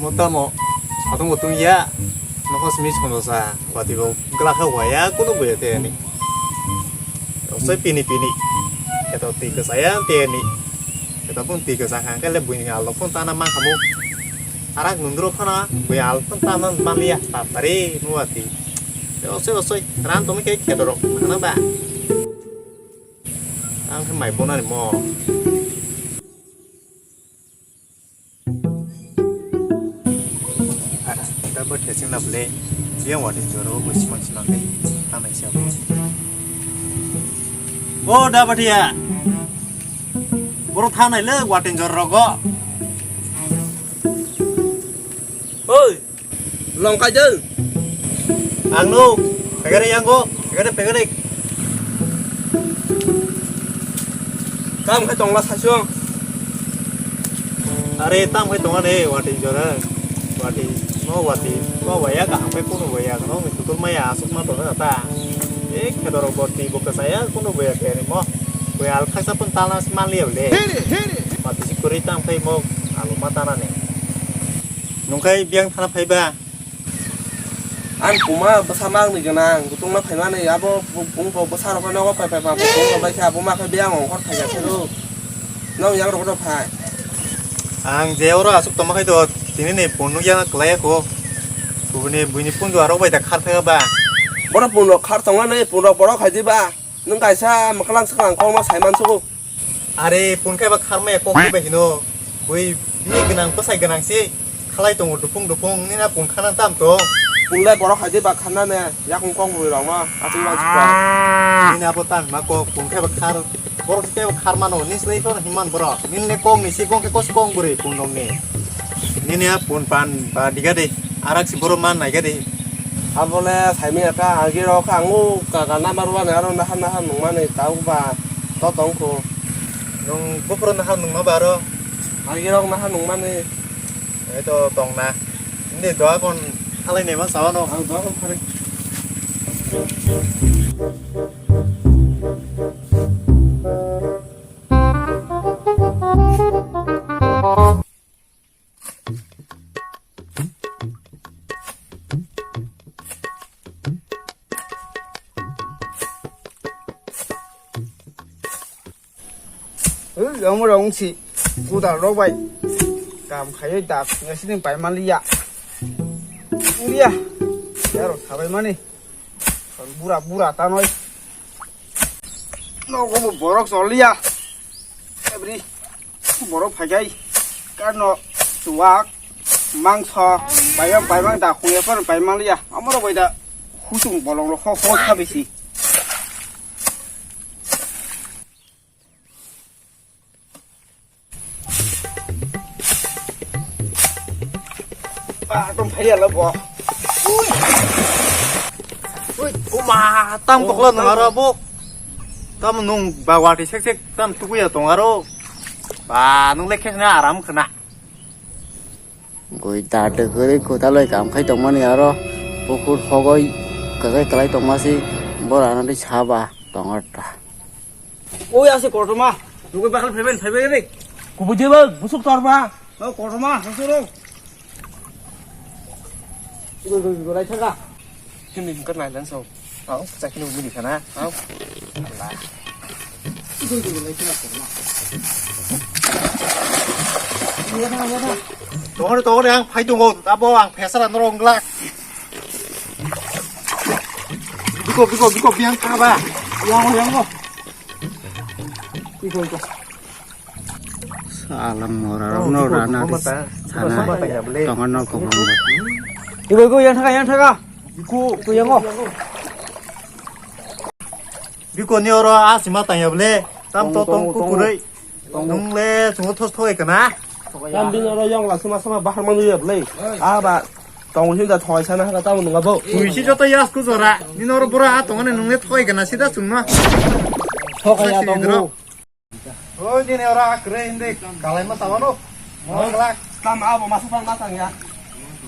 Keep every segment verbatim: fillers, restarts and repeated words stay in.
Tamo, satung bo tungya, nokho simi sono sa, wati bo glak kha waya, kuno boya te ani. Osoi pini pini, eto twi kwchaya te ani. Eto pun twi kwchak kha, kele buini alok pun tana ma khamu. Arak nundro phana, bui al pun tana maliya, tatari nuati. Osoi osoi, ran tomi khe khedoro, khana ba. Ang khe mai bonani mo. Ada, da bathia sing na ble, yang wati joro bo simang simang kai, tanai siya bo. O da bathia, boro thanai le wati joro rogo. Oi, long kai jeng. Ang no, pegare yang go, pegare pegare. Kam khai tongla saichung. Are tam khai tonga ne wati jora. Wati no wati no waya ka hampai kuno waya no mi tutul maya asuk ma tonga ta. E khedoro boti bo kasaya kuno waya ke ni mo. Waya al khaisa pun tana smal liya le. Wati si kuri tam khai mo alu ma tana ne. Nungkai biang thana phaiba. Ang puma bwsa mangni gwnang, kutung ma phaimani, abo bung bo bwsa rok nogo phai phai ma kutung rok bai khe abo ma khe biyang ongkhor phai ya phiro. Nong yang rok no phai. Ang je oro asuk tongma khai do, tini ni pun nukya kwlai ya ko. Kubuni buini pun do arok bai da khar thaka ba. Boro pun rok khar tonga ni pun rok borok khai di ba. Nwng kaisa mwklang swkang kok ma sai mansugo. Are pun khai ba kharmaya kok bai hino. Bui bini gwnang bwsai gwnang si khalai tongo dupung dupung nina pun khana tam to. Pun le borok hai ba khana ne yakung kok bui rok no atwi rok si kok. Nini abo tan ma kok pun khai ba khar borok si khai ba khar mano nis lai to himan borok. Nini le kok ni si kok khe kos kok buri pun rok ni. Nini a pun pan ba diga de. Arak si boro man nai gadi. Abole saimaya kha, agi rok kha, ang o kaka number one aro nahar nahar nungmani tau ba to tong kho. Nung buphuru nahar nungma ba aro? Agi rok nahar nungmani. Ei to tong na. Hindi doa kon halai nema sawa no. Ang doa kon phari. Ui, omo rok wngsi, kudal rok bai kam khaiwi dak, yasini pai manliya. Uriya, yarok sabai mani, bura bura tanoi. Nogo bo borok choliya. Ebri borok phaikai karno chuwak mangso bayang bayang da khuya par pai manliya. Amoro bai da hutung bolong rok ho ho khabisi. Ba, tong phai ya lo bo. Ui. Ui, kuma, tam tokla nung aro bo. Tam nung ba wati sek sek tam tukuya tong aro. Ba, nung le khesna aram khna. Goi da de gori kota loi kam khai tong mani aro. Pukur hogoi kagai kalai tong masi. Bora na di saba tong arta. Oi, ase kotorma. Nugui bakal phaibai, phaibai re. Kubui jeba, busuk torma. O kotorma, busuk ro. Igo, igo, igo, lai thaka. Kini hingkar nai lan so. Au, sakini umi di sana. Au. Igo, igo, igo, lai thaka kotorma. Iya na, iya na. Tongore, tongore, ang phai tongo. Abo ang phesara norong glak. Biko, biko, biko, biang thaka ba. Yang, yang, yang. Iko, iko. Salam mora rok no rana di sana tongo no kobong. Iko, iko, yang thaka, yang thaka. Iko, iko, yang o. Biko ni oro asima tanya bole. Tam to tong kukuroi. Nung le chungo thos thoi kana. Tam bini oro yang la sima sima bahar manu ya bole. Aba. Tong him da thoi sana ha ta nung abo. Tui si joto yas ku jora. Nini oro bura ha tongani nung le thoi gana sida chungma. Thokaya tongo. Oi nini oro akre hindi kalai ma tawano. Mo kala. Tam abo masuk pang matang ya.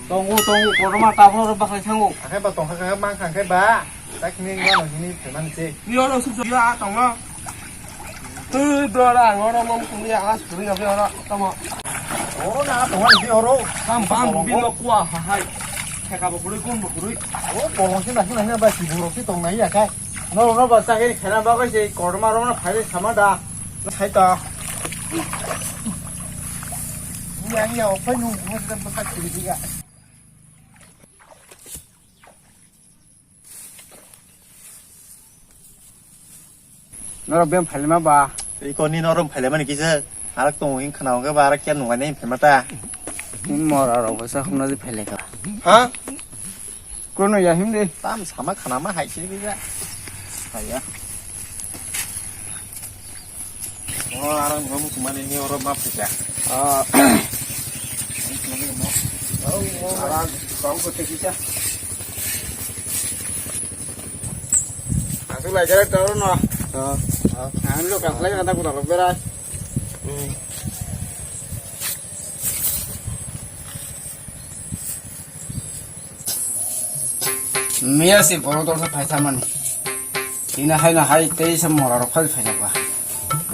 Tongo tongo korma tabro ro bakai sango. Akai ba tong kha mang khang kai ba. Tak ning ba no hini pheman se. Ni oro suk jora tongo. Tui bro ra ngoro mom kuni alas kuni ya oro tamo. Oro na, tongo ni oro. Tam bang bino kuwa ha hai. Theka bo kurui, gun bo kurui. O, bolong se nasi nasi na ba, si borok se tong nai ya kai. No, no, ba, ta ke khena ba, ba, se korma ro na, phai sama da. Sai ta. Yang ya, o, phai nung, nung, nung, nung, nung, nung, Norok bem phailima ba? Iko ni norok phailima ni kisa. Arak tongo wng khana hwnkhe ba arak kya nungai nai phaima ta. Ni mora rok bwsa khumna di phailai ka. Ha? Kono ya him de. Tam sama khana ma hai sini kisa. Haya. Oh, arang nunggu mani ni oro map kita. Ah. Arang kau kote kita. Aku belajar tahu no. Ah. Anu lo kaplai kata aku tahu beras. Hmm. Miya si borok dorsa phai tharmani. Tini hai no hai tei se mora rok phai phai ba.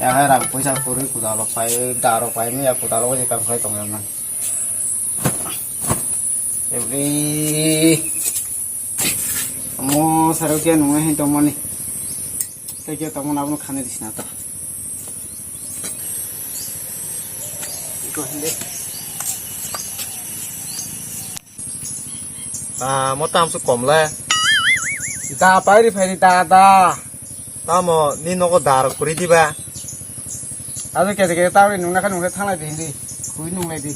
Ya hai rang puisa kwrwi kuda rok pai da rok pai miya kuda rok je kam khai tong yang man. Ebri. Mo saro kya nungai hin tong mani. Tei kya tong mani abono khani disna ta. Iko hindi. Ah, mo tam su kom le. Da pai ri phai ri da da. Tamo ni nogo dar kuri diba. Ado kete kete tawi nungna kha nungkhe thanglai di hindi. Khui nunglai di.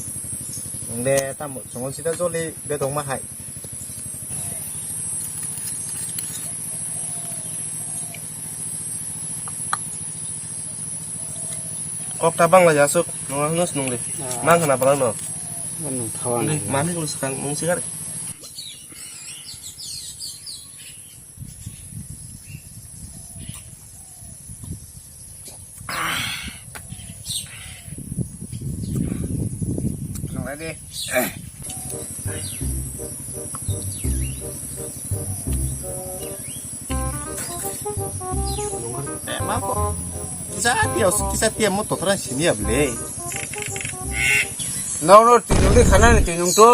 Nungde tamo songol sida joli bedong ma hai. Kok ta bangla jasuk, nungna hwnwi nungli. Ah. Mang khna balang no. Nung thawa nung. Mani ko sakang nung sigar. Nung ready. Eh, ma ko. Kisa tiya, kisa tiya mo totra sini ya ble. No, no, tinung di khana ni tinung to.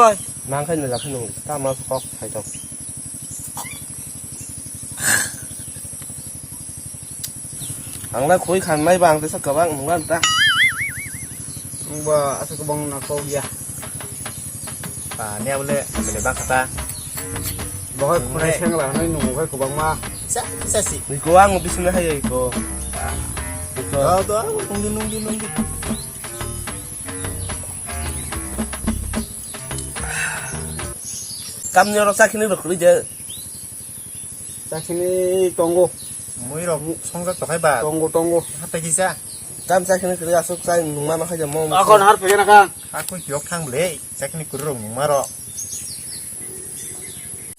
Mang khai na jakha nung, ta ma kok khai tok. Ang lai khui khan lai bang tesa kwbang nungla ta. Nungba asa kwbang na kok ya. Pa ne bole bele ba khata. Bohai khunai sengla hanai nungo khai kwbang ma. Sa sa si. Ni ko ang bising hai ko. Ko. Do do nungdi nungdi nungdi. Kamni oro chakhini rwkhwlwi de. Chakhini tongo. Mui rok songjak tokhai ba. Tongo, tongo. Hatai kisa. Kam chakhini kwrwi aswk chai nungma ma khaija mo. Akon har phegena kha. Hakui kiyok thang bwle. Chakhini kwrwi rok nungma rok.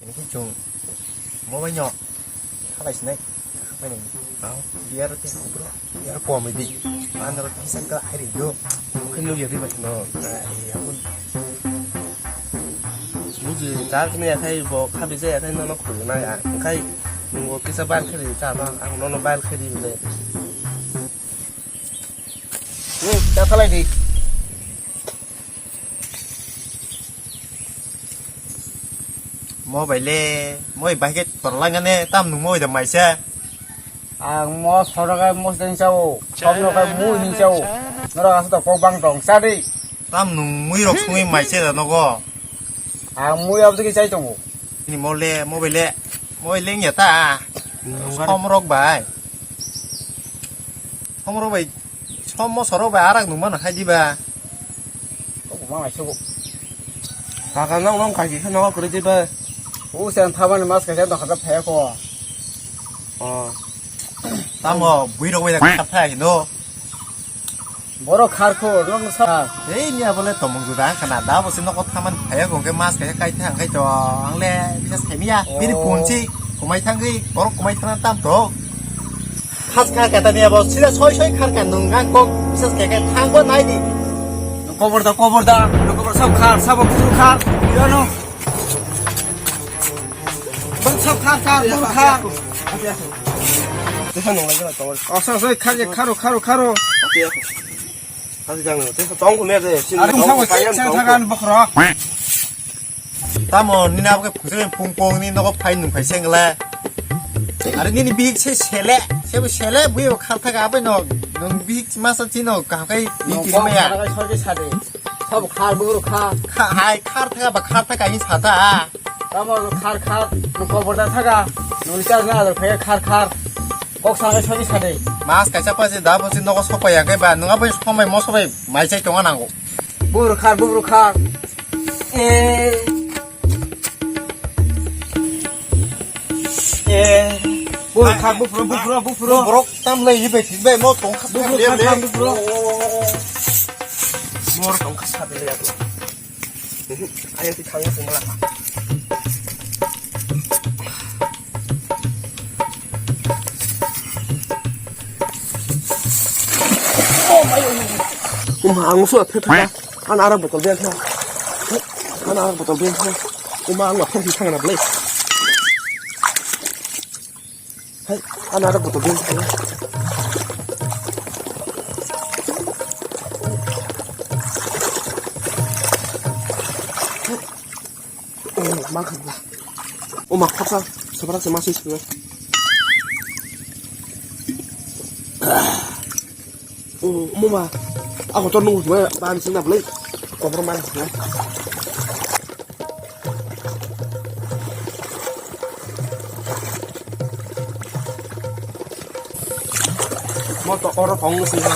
Ini khe chwng mo bai no halai sinai. Bai nai. Au, biar te bro. Biar po mai di. Ano ro kisa ka hai ri do. Khe no ya di bai no. Buji ta khe ya khai bo kha bi ja ya khai no no khul na ya. Khai bo kisa bar khe ri ta ba ang no no bar khe ri le. Hmm, ta halai di. Mo bai le, mo bai khe torlai ngane, tam nung mo bai da maisa. Ang mo soro kai mo seng chao, som no kai mo hin chao. Nora asa to kok bang tong sa di. Tam nung mui rok sungwi maisa da nogo. Ang mui abdi ke chai tongo. Ni mo le, mo bai le, mo bai le nya ta. Nung gar- Som rok bai. Som rok bai. Som mosoro bai arak nung mano hai diba. Kok ma ngai sugo. Kaka nong nong kaji khe nong kuri diba. U sen thaban mas kaisa dokha phaya ko. Oh. Tamo bui rok bai kha phaya no. Boro khar ko nong sa. Ei nia bole tomong juda ang kana da bo se nokot thaman phaya ko ke mas kaisa kai thang kai to ang le bisa themia. Oh. Bini punchi kumai thangwi borok kumai thana tam to. Khas kha kata ni abo sila soi soi khar ka nung ang kok bisas khe khe thang bo nai di. Kobor da, kobor da, kobor sab khar, sab bujur khar. Yano. Bang sab khar, khar, bujur khar. Tesa nung lagi kobor. Asa soi khar je kharo, kharo, kharo. Hadi jang, te tong ko me de, sin Are tong ko usah payan, sen tong ko. Thagan bokhorok. Tamo nini abo khe phungsa pung pung ni nogo phai nung phai sengle. Are nini bihik se sele, se bo sele bui bo khar thaga abai no. Nung bihik masa chino kaham kai ni Nung tiri kok maya. Khar kai sorge sade. Sab khar buru khar. Kha hai khar thaga ba khar thaga ni sata. Tamo khar khar nung kobor da thaga. Nung chas na ador phai khar khar. Kok sangai soi sade. Mas kaisa pasi da bosi nogo sopai ya kai ba nung abo somai mo sopai mai chai tonga nango. Buru khar, buru khar. Eh. Eh. Buru khar, bufuro, bufuro, bufuro. Borok tam lai ibai thik bai mo tong kha. Bufuro khar, khar, bufuro. Mor tong kha sade ya. Ayo ti khang sung la. Uma ang su aphe pha. An ara botol den pha. An ara botol den pha. Uma ang aphe pha na ble. Hai, an ara botol den pha. Oh, ma kha. Oh, ma khapsa, sabara se ma sui sui. Oh, mama, ako to nung sui ba ni sing na blai. Komor ma na. Mo to oro kong sui na.